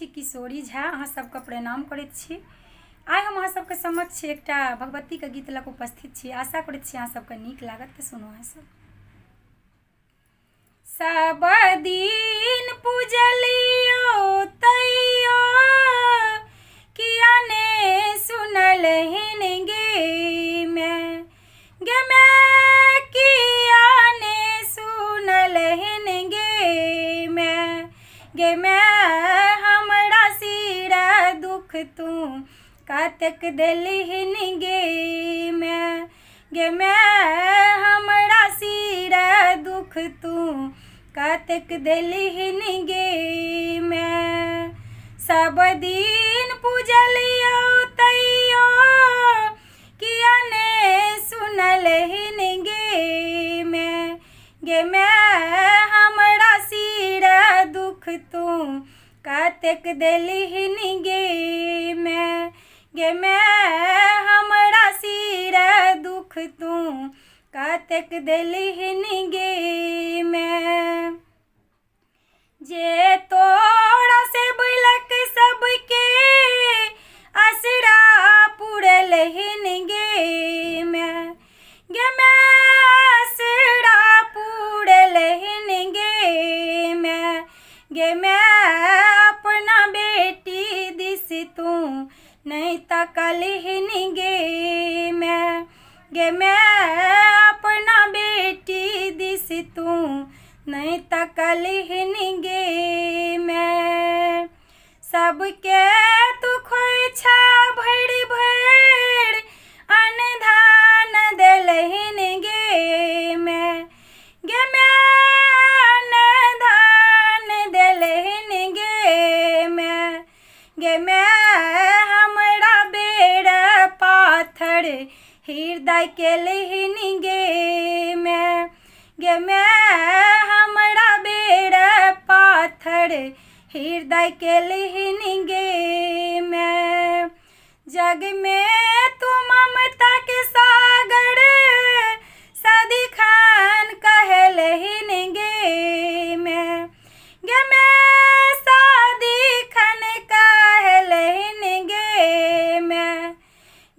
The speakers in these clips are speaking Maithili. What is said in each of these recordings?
छी किशोरी झा, अहाँ सबके प्रणाम करैत छी। आइ हम अहाँ सबके समक्ष एकटा भगवतीके गीत लऽ कऽ उपस्थित छी। आशा करैत छी अहाँ सबके नीक लागत। तऽ सुनू अहाँ सब। सब दिन पूजलियो तैयो किया ने सुनलहिन गे मैं, गे मैं किया ने सुनलहिन गे मैं, गे मैं हमरा सिर दुख तू कतेक देलहिन गे मैं, गे माय हमरा सिर दुख तू कतेक देलहिन गे माय। सब दिन पूजलियौ तैयो किया ने सुनलहिन गे माय, गे माय हमरा सिर दुख तू कतेक देलहिन गे माय, गे माय हमरा सिर दुख तू कतेक देलहिन गे माय। जे तोरा से बुलक सबके असरा पुरलहिन गे माय, गे माय असरा पुरलहिन गे माय, गे माय अपना बेटी दिस तू नहि तकलहिन गे माय, गे माय अपना बेटी दिस तू नहि तकलहिन गे माय। सबके तू खोइछा भरि भरि अनधान देलहिन गे माय, गे माय अनधान देलहिन गे माय, गे माय हमरा बेर पाथर हृदय केलहिन गे माय, गे माय हमरा बेर पाथर हृदय केलहिन गे माय। जग में तू ममता के सागर सदिखन कहलहिन गे माय, गे माय सदिखन कहलहिन गे माय,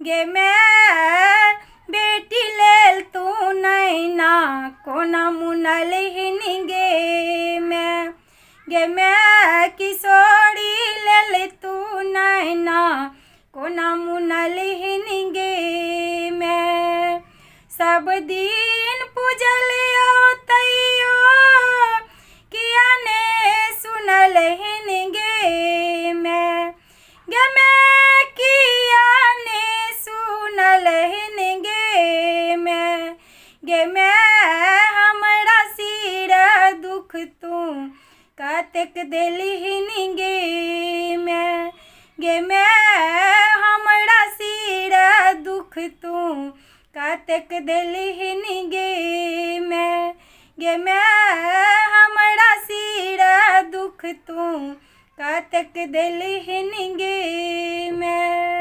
गे माय बेटी लेल तू नैना कोना मुनलहिन गे माय, गे माय किशोरी लेल तू नैना कोना मुनलहिन गे माय। सब दिन पूजलियौ तैयो किया ने सुनलहिन गे माय, गे माय किया ने सुनलहिन गे माय, गे माय हमरा सिर दुख तू कतेक देलहिन गे माय, गे माय हमरा सिर दुख तू कतेक देलहिन गे माय, गे माय हमरा सिर दुख तू कतेक देलहिन गे माय।